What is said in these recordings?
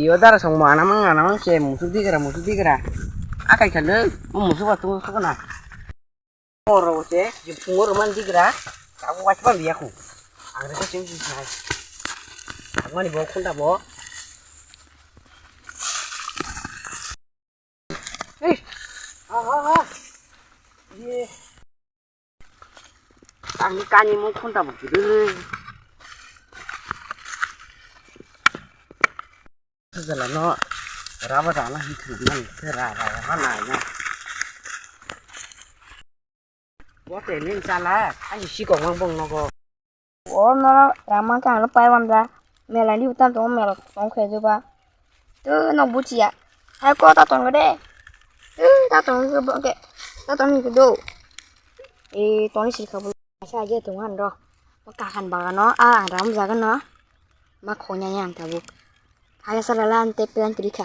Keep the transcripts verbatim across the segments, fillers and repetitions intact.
Yo dara song mana mang mana mang se musu digra musu digra. Akai kha le musu ba tu su na. Oro se je pungo roman digra. Aku wach ba biya ku. Ang re se se nai. Aku mani bo khunda bo. Hei. Ha ha ha. Ye. Ang kani mo khunda bo kiri. Sajala no raba rana hi khna man ra ra ra na na. Bo te nin chala ani sikok mang bong nogo. O no rama ka lo pai wam da. Mela ni utan to mela tong khe ju ba. Tu no buchi ya. Hai ko ta tong de. Tu ta tong ke bo ke. Ta tong ke do. E toni sir kha bu. Sa je tong han do. Bo ka khan ba no a ram ja ga no. Ma kho nya yang ta bu. Hai sa la lan te plan tri kha.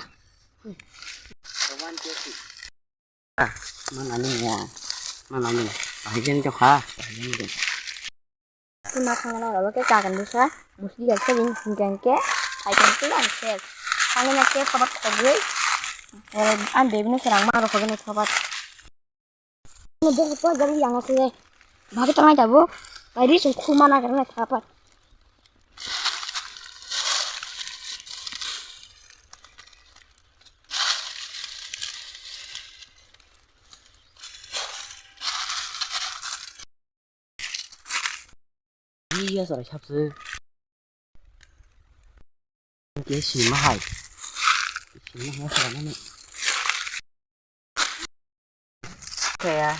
Mana ni ya. Mana ni. Hai jen jo kha. Tuna thangna ralo ke kagan bisa, musti ya ke bin hinggan ke, hai kan ke ang ke. Thangna ke sabat khogoi. Eh, an baby no serang ma ro khogoi sabat. Ni bo ko jari yang ase. Bagi tangai dabo. Bai ri sung khuma na karna sabat. Iya, sarai sabse. Ke sima hai. Sima hai sarai nani. Kaya.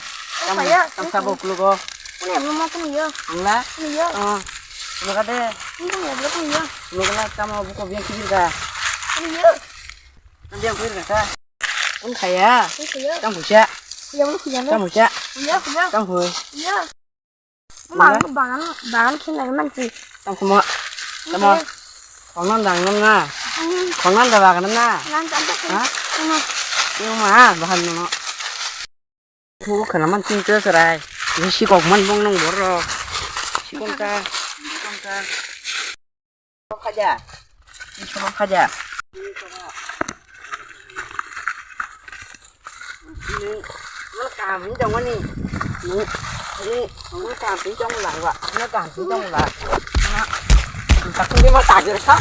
Kamu, kamu sabo kulugo. Kuni ablo ma kuni yo. Angla? Kuni yo. Oh. Kuluga de. Kuni ablo kuni yo. Kuluga la kamu buko biang kibir ga. Kuni yo. Biang kibir ga. Kun kaya. Kuni yo. Kamu buja. Kuni ablo kuni yo. Kamu buja. Kuni yo, kuni yo. Kamu hui. Kuni yo. Bagan, bagan, bagan khe nai manchi. Tamo, tamo. Khongnan dang nam na. Khongnan da bagan na. Nang tam tak. Ha? Tamo. Yung ma, bahan no. Khu khana man tin te sarai. Ni si kok man bong nong bor ro. Si kon ta. Si kon ta. Khaja. Ni cholo khaja. Ni, ni, mana kaham ni dong ni. Ni, ni, mana kaham ni dong la wa. Mana kaham ni dong la. Mana, tak ni mana tajir kha.